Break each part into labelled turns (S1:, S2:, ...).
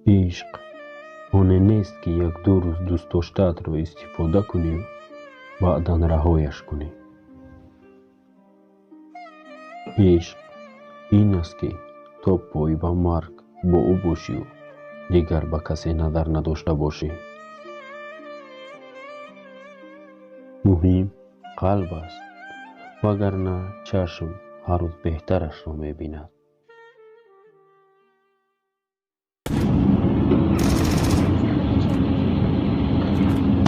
S1: Ишқ оне нест, ки як-ду рӯз дӯстдоштаатро истифода кунию баъдан раҳояш кунӣ. Ишқ ин аст, ки то пой ба марг бо ӯ бошию дигар ба касе назар надошта бошӣ. Муҳим қалб аст, вагарна чашм ҳар рӯз беҳтарашро мебинад.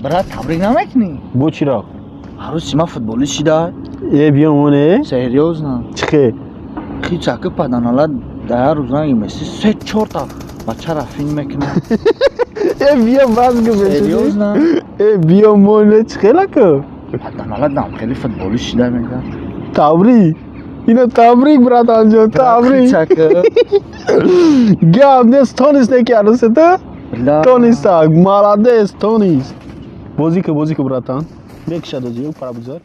S2: Брат, табрик намекунӣ?
S1: Бо чиро?
S2: Арӯси ман футболист шида.
S1: Э, биёмоне?
S2: Серьёзно.
S1: Чӣ хел?
S2: Хичаки паданала дар рӯз ранги Месси се чорта бачара фин мекунад.
S1: Э, биё, бас гу.
S2: Серьёзно.
S1: Э, биёмоне, чӣ хел ака?
S2: Паданала дам хеле футболист шида мегӯяд.
S1: Табрик! Ино табрик, братанҷон, табрик.
S2: Хичаки.
S1: Гап нест, тонист неки арӯсата?
S2: Бля.
S1: Тониста, молодец, тонист. Бозӣ ку, бозӣ ку, братан. Мекушад озӣ, пара бузор.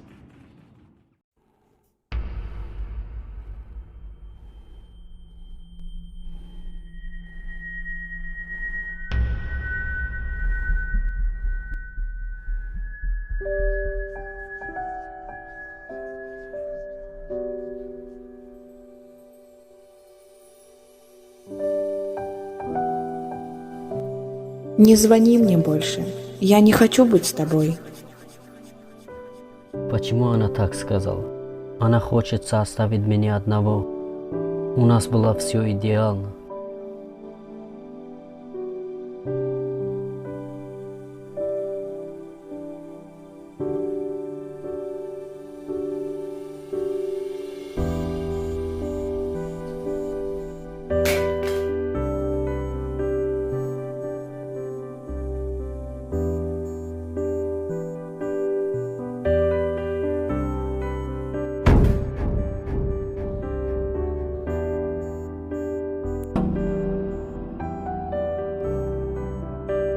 S3: Не звони мне больше. Я не хочу быть с тобой.
S4: Почему она так сказала? Она хочет оставить меня одного. У нас было все идеально.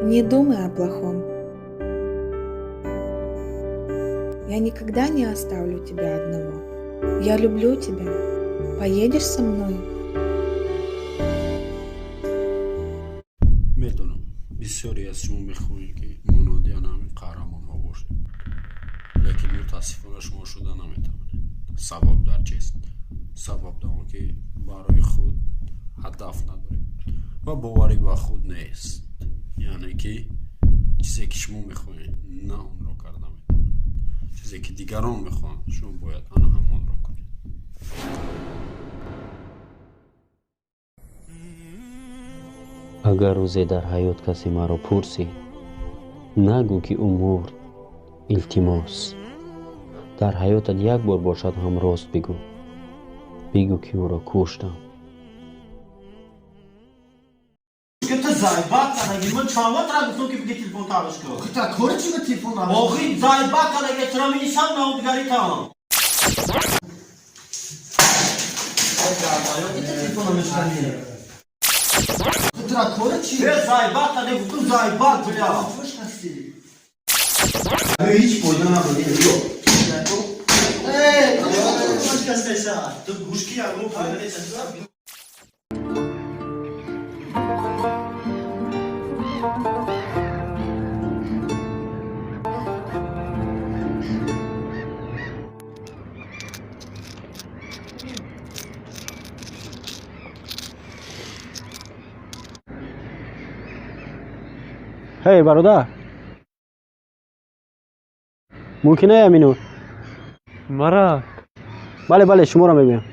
S3: Не думай о плохом. Я никогда не оставлю тебя одного. Я люблю тебя. Поедешь со мной?
S1: Медонам, бисёре аз шумо мехоҳем, ки монанди ана ҳамин қаҳрамонҳо бошед, лекин мутаассифона шумо шуда наметавонед. Сабаб дар чист? Сабаб дар он, ки барои худ ҳадаф надоред ва боварӣ ба худ нест, яъне ки чизе, ки шумо мехоҳед, на онро карда метавонед. Чизе, ки дигарон мехоҳанд, шумо бояд ана ҳамонро кунед.
S4: Агар рӯзе дар ҳаёт касе маро пурсид, нагӯ, ки ӯ мурд, илтимос. Дар ҳаётат як бор бошад ҳам рост бигӯ. Бигӯ, ки ӯро куштам.
S5: Ту заебал кадаги, ман чанд тра гуфтам, ки биги телефон тавиш кун.
S2: Та кори чи ба телефон?
S5: Охи, заебал кадаги, чара минишам на дигари там. Телефона мешкани.
S2: Тра кори чи?
S5: Э, заебал кадаги, гуфтам, заебал, бля. Ҳеҷ фоида надори.
S2: Э,
S5: Ту гӯшки ягон фоида нест.
S4: Ҳей, бародар, мумкин е амину?
S6: Мара?
S4: Бале, бале, шуморо мегӯям.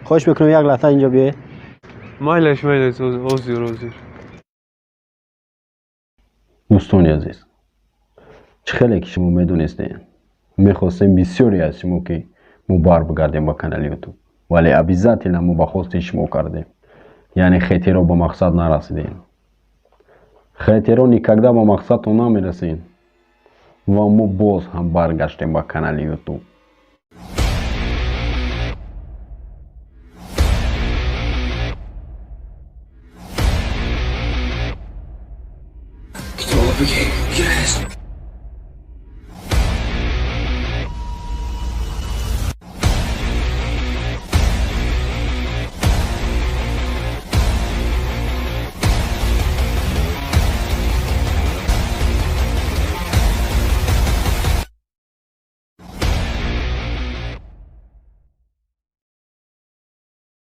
S4: Хоҳиш мекунам, як лаҳза инҷо биёед.
S6: Майлаш, майлаш, ҳозир, ҳозир.
S1: Дӯстони азиз, чӣ хеле ки шумо медонистед, мехостем бисёре аз шумо, ки мо барбигардем ба канали Ютуб, вале обязательно мо ба хости шумо кардем, яъне хейтеро ба мақсад нарасидем. Хейтеро никогда ба мақсадтон намерасед ва мо боз ҳам баргаштем ба канали Ютуб.
S2: Yes.